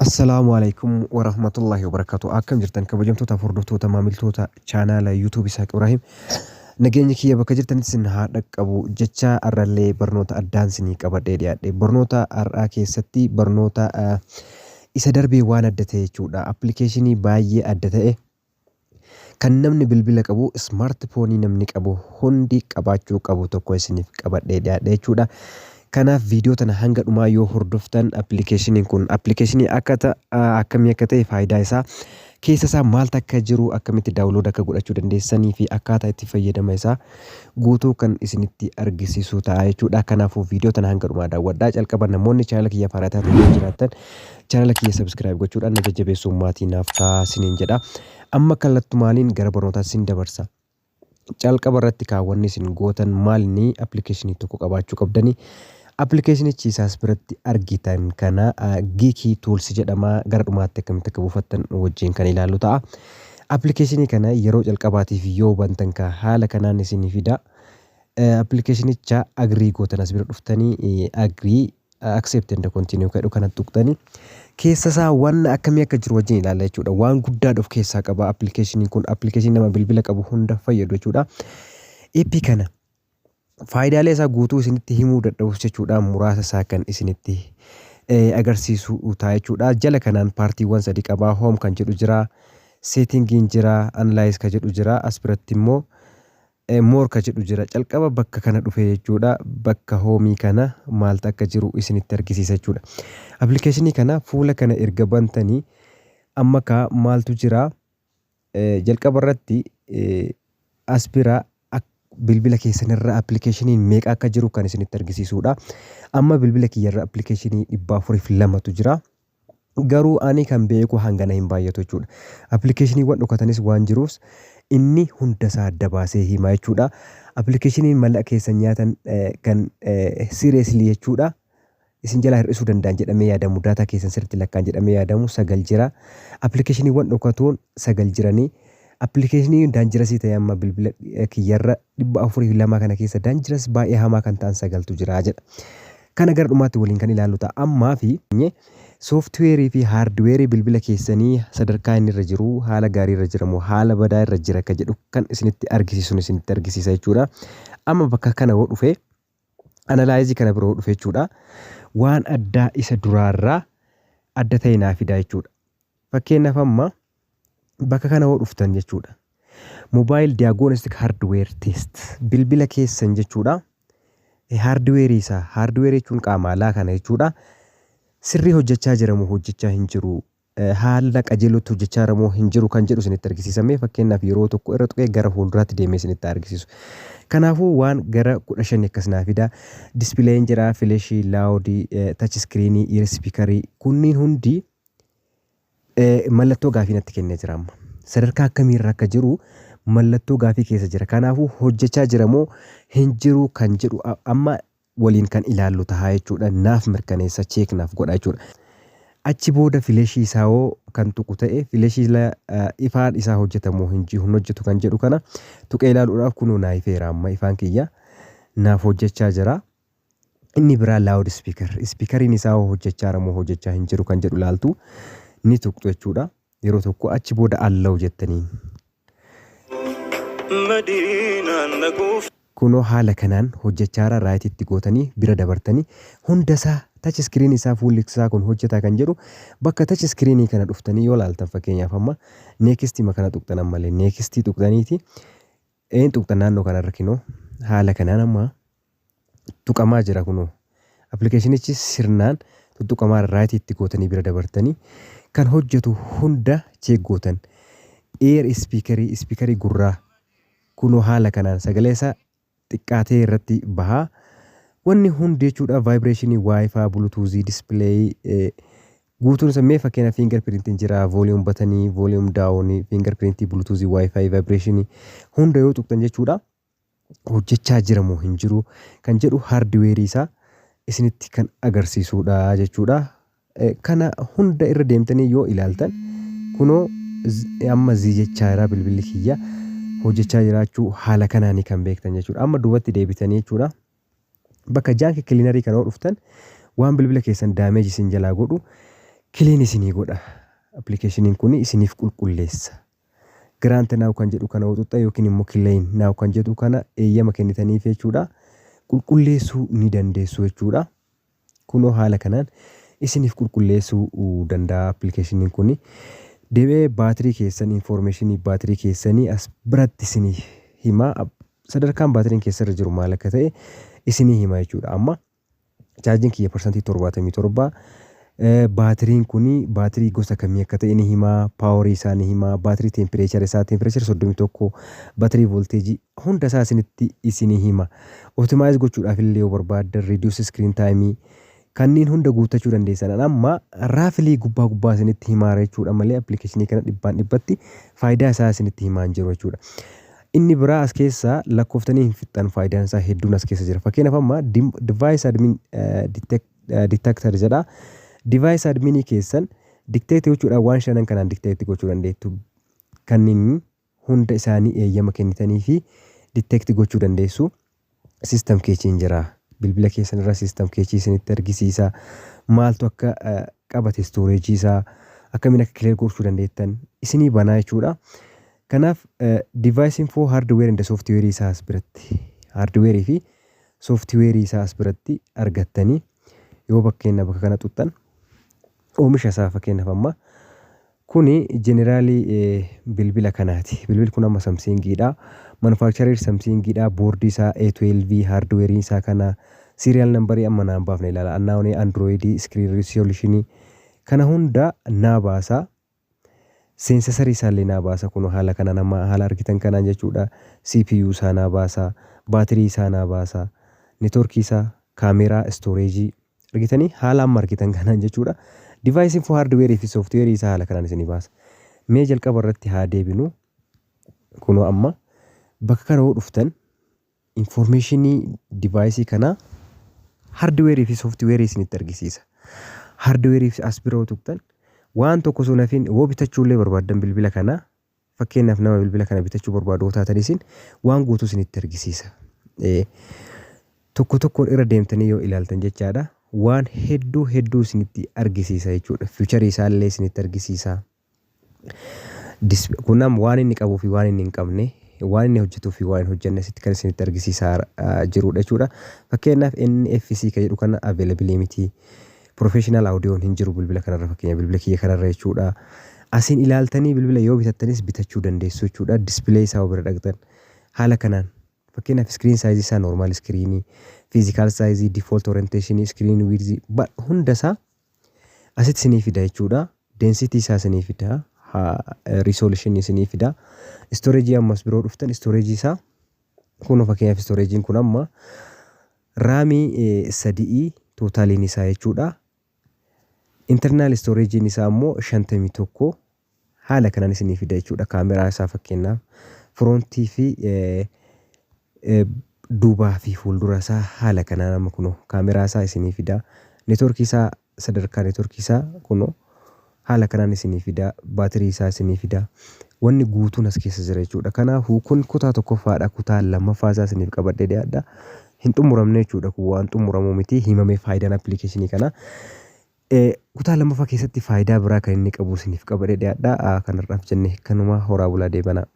Assalaamu alaikum warahmatullahi wabarakatuh. Akkam jirtan, kabajamtoota, hordoftoota, maamiltoota chaanaala YouTube Isaaq Ibrahim? Nageenya kiyya bakka jirtanitti isin haa dhaqqabu jecha, har'allee barnoota addaan isinii qabadhee dhiyaadhe. Barnoota har'aa keessatti barnoota isa darbee waan adda ta'e jechuudha. Appilikeeshinii baay'ee adda ta'e kan namni bilbila qabu, smartphone namni qabu hundi qabaachuu qabu tokko isiniif qabadhee dhiyaadhe jechuudha. Kanaaf viidiyoo tana hanga dhumaa yoo hordoftan, appilikeeshiniin kun appilikeeshinii akka akkamii akka ta'e, faayidaa isaa, keessa isaa maaltu akka jiru, akkamitti download akka godhachuu dandeessanii fi akkaataa itti fayyadama isaa guutuu kan isinitti argisiisu ta'a jechuudha. Kanaafuu viidiyoo tana hanga dhumaa daawwadhaa. Calqaba namoonni chaanala kiyya haaraa taatan yoo jiraattan, chaanala kiyya subscribe gochuudhaan na jajjabeessuun maatii naaf ta'aa isiniin jedha. Amma kallattumaaniin gara barnootaatti isin dabarsa. Calqaba irratti kaawwanni isin gootan maalinni appilikeeshinii tokko qabaachuu qabdanii. Appilikeeshinichi isaas biratti argitan kana Geeky Tools jedhama. Gara dhumaatti akkamitti akka buufattan wajjin kan ilaallu ta'a. Appilikeeshinii kana yeroo calqabaatiif yoo bantan ka haala kanaan isinii fida. Appilikeeshinicha agree gootan, as bira dhuftanii agree, accept and continue kadhu kana tuqxanii keessa isaa waan akkamii akka jiru wajjin ilaalla jechuudha. Waan guddaa of keessaa qaba appilikeeshiniin kun, appilikeeshinii nama bilbila qabu hunda fayyadu jechuudha. Appii kana faayidaalee isaa guutuu isinitti himuu dadhabus jechuudha, muraasa isaa kan isinitti agarsiisu ta'a jechuudha. Jala kanaan paartiiwwan sadi qaba. Home kan jedhu jira, settingiin jira, analyze kan jedhu jira, as biratti immoo more ka jedhu jira. Calqaba bakka kana dhufe jechuudha. Bakka homeii kana maaltu akka jiru isinitti argisiisa jechuudha. Appilikeeshinii kana fuula kana erga bantanii amma ka maaltu jira? Jalqaba irratti as bira bilbila keessanirra appilikeeshiniin meeqa akka jiru kan isinitti argisiisudha. Amma bilbila kiyyarra appilikeeshinii 402tu jira. Garuu ani kan beeku hangana hin baay'atu jechuudha. Appilikeeshiniiwwan dhokatanis waan jiruuf inni hundasaa adda baasee hima jechuudha. Appilikeeshiniin mallaqa keessan nyaatan kan seriously jechuudha, isin jalaa hir'isuu danda'an jedhamee yaadamu, daataa keessan sirriitti lakkaa'an jedhamee yaadamu sagal jira. Appilikeeshiniiwwan dhokatoon sagal jiranii. Appilikeeshinii dangerousii ta'e amma bilbila kiyyarra 402 kana keessa dangerous baay'ee hamaa kan ta'an sagaltu jira jedha. Kana gara dhumaatti waliin kan ilaallu ta'a. Ammaa fi sooftiweerii fi haardweerii bilbila keessanii sadarkaa inni irra jiru, haala gaarii irra jira moo haala badaa irra jira ka jedhu kan isinitti argisiisuun isinitti argisiisa jechuudha. Amma bakka kana yoo dhufe, analyzeii kana biroo dhufe jechuudha. Waan addaa isa duraarraa adda ta'e naa fida jechuudha. Fakkeenyaaf amma bakka kana yoo dhuftan jechuudha. Mobile diagnostic hardware test, bilbila keessan jechuudha. Haardweerii isaa, haardweerii jechuun qaama alaa kana jechuudha. Sirrii hojjechaa jira moo hojjechaa hin jiru? Haala qajeelootti hojjechaa jira moo hin jiru kan jedhu isinitti argisiisamee, fakkeenyaaf yeroo tokko irra tuqee gara fuulduraatti deemee isinitti argisiisu. Kanaafuu waan gara 15 akkas naa fida. Displayin jira, flashii, loudii, touch screenii, ear speakerii kunniin hundi mallattoo gaafii natti kennee jira amma. Sadarkaa akkamiirra akka jiru mallattoo gaafii keessa jira. Kanaafuu hojjechaa jira moo hin jiru kan jedhu amma waliin kan ilaallu tahaa jechuudha. Naaf mirkaneessa, check naaf godha jechuudha. Achi booda flashii isaa hoo kan tuqu ta'e, flashii ifaan isaa hojjetamoo hin hojjetu kan jedhu kana tuqee ilaaluudhaaf kunoo naa ifeera, amma ifaan kiyya naaf hojjechaa jira. Inni biraa loud speaker. Speakeriin isaa hoo hojjechaa jira moo hojjechaa hin jiru kan jedhu ilaaltu, ni tuqxu jechuudha. Yeroo tokko achi booda allow jettaniin. Madiinaan naquuf. Kunoo haala kanaan hojjechaa jira, rightitti gootanii bira dabartanii hundasaa, touch screen isaa, fuulli isaa kun hojjetaa kan jedhu bakka touch screenii kana dhuftanii yoo laaltan, fakkeenyaaf amma nextii kana tuqxan, ammallee nextii tuqxaniiti een tuqxan naannoo kanarra, kinoo haala kanaan amma tuqamaa jira. Kunoo appilikeeshinichi sirnaan tuttuqamaa, rightitti gootanii bira dabartanii kan hojjetu hunda check gootan. Ear speakerii, speakerii gurraa, kunoo haala kanaan sagalee isaa xiqqaatee irratti bahaa. Wanni hundi jechuudha, vibrationii, WiFi, bluetoothii, displayii guutuun isaa, mee fakkeenya fingerprintiin jira, volume buttonii, volume downii, fingerprintii, bluetoothii, WiFi, vibrationii hunda yoo tuqxan jechuudha, hojjechaa jira moo hin jiru kan jedhu haardweerii isaa isinitti kan agarsiisudha jechuudha. Kana hunda irra deemtanii yoo ilaaltan, kunoo amma zii jechaa jira, bilbilli kiyya hojjechaa jiraachuu haala kanaanii kan beektan jechuudha. Amma duubatti deebitanii jechuudha. Bakka junk cleanerii kana yoo dhuftan, waan bilbila keessan damage isin jalaa godhu Clean isinii godha. Appilikeeshiniin kun isiniif qulqulleessa. Grant now kan jedhu kana xuxxa yookiin immoo clean now kan jedhu kana eeyyama kennitaniif jechuudha. Qulqulleessuu ni dandeessu jechuudha. Kunoo haala kanaan isiniif qulqulleessuu danda'a appilikeeshiniin kun. Deebi'ee baatirii keessan, information baatirii keessanii as biratti isiniif hima. Sadarkaan baatiriin keessarra jiru maal akka ta'e isinii hima jechuudha. Amma chaarjiin kiyya 77%. Baatiriin kun baatirii gosa kamii akka ta'e ni hima. Power isaa ni hima. Baatirii temperature isaa, temperature 31, baatirii voltage hunda isaa isinitti isinii hima. Optimize gochuudhaaf illee yoo barbaaddan, reduce screen time, kanneen hunda guuttachuu dandeessan. Amma roughly gubbaa gubbaa isinitti himaa jechuudha malee appilikeeshinii kana dhibbaan dhibbatti faayidaa isaa isinitti himaa hin jiru jechuudha. Inni biraa as keessa lakkooftanii hin fixxan, faayidaan isaa hedduun as keessa jira. Fakkeenyaaf, amma device admin detector jedha. Device adminii keessan detect gochuudhaan waan shanan kanaan detect gochuu dandeettu. Kanneen hunda isaanii eeyyama kennitanii fi detect gochuu dandeessu. System cacheiin jira. Bilbila keessan irra system cache isinitti argisiisa. Maaltu akka qabate, storage isaa akkamiin akka clear gochuu dandeettan isinii banaa jechuudha. Kanaaf device info, hardware and software isaa as biratti, hardware fi software isaa as biratti argattanii, yoo fakkeenya bakka kana xuxxan, oomisha isaa, fakkeenyaaf amma kuni general bilbila kanaati. Bilbilli kun amma Samsungiidha. Manufacturer Samsungiidha. Board isaa A12, hardware isaa kana, serial number amma naan baafne ilaala. Annaawunii Android, screen resolution kana hunda naa baasa. Sensor isaallee naa baasa, kun haala kana nama haala argitan kanaan jechuudha. CPU isaa naa baasa. Baatirii isaa naa baasa. Network isaa, kaameraa, storage argitanii haala amma argitan kanaan jechuudha. Device info, hardware fi software isaa haala kanaan isinii baasa. Mee jalqaba irratti haa deebinu. Kunoo amma bakka kana yoo dhuftan, information device kanaa, hardware fi software isinitti argisiisa. Hardware fi as bira yoo tuqxan, waan tokko osoo hin hafin, yoo bitachuullee barbaaddan bilbila kana, fakkeenyaaf nama bilbila kana bitachuu barbaadu yoo taatan, isin waan guutuu isinitti argisiisa. Tokko tokkoon irra deemtanii yoo ilaaltan jechaadha. Waan hedduu hedduu isinitti argisiisa jechuudha. Feature isaallee isinitti argisiisa. Kun amma waan inni qabuu fi waan inni hin qabne, waan inni hojjetuu fi waan hin hojjenne asitti kan isinitti argisiisaa jirudha jechuudha. Fakkeenyaaf, NFC kan jedhu kana available miti. Professional audioon hin jiru bilbila kanarra, fakkeenya bilbila kiyya kanarra jechuudha. Asiin ilaaltanii bilbila yoo bitattanis bitachuu dandeessu jechuudha. Display isaa bira dhaqxan, haala kanaan fakkeenyaaf screen size isaa, normal screen, physical size, default orientation, screen width hunda isaa asitti isinii fida jechuudha. Density isaa isinii fida. Resolution isinii fida. Storage ammas biroo dhuftan, storage isaa kun, fakkeenyaaf storageiin kun amma RAM 3 totaliin isaa jechuudha. Internal storageiin isaa immoo 51, haala kanaan isinii fida jechuudha. Kaameraa isaa, fakkeenyaaf front fi duubaa fi fuuldura isaa haala kanaan amma kunoo kaameraa isaa isinii fida. Network isaa, sadarkaa network isaa kunoo haala kanaan isinii fida. Baatirii isaa isinii fida. Wanni guutuun as keessa jira jechuudha. Kanaafuu kun kutaa tokkoffaadha. Kutaa lammaffaa isaa isiniif qabadhee dhiyaadha. Hin xumuramne jechuudha. Kun waan xumuramuu miti. Himamee faayidaan appilikeeshinii kanaa. Kutaa lammaffaa keessatti faayidaa biraa kan inni qabu isiniif qabadhee dhiyaadha. Kanarraaf jennee kanuma, horaa bulaa deebanaa.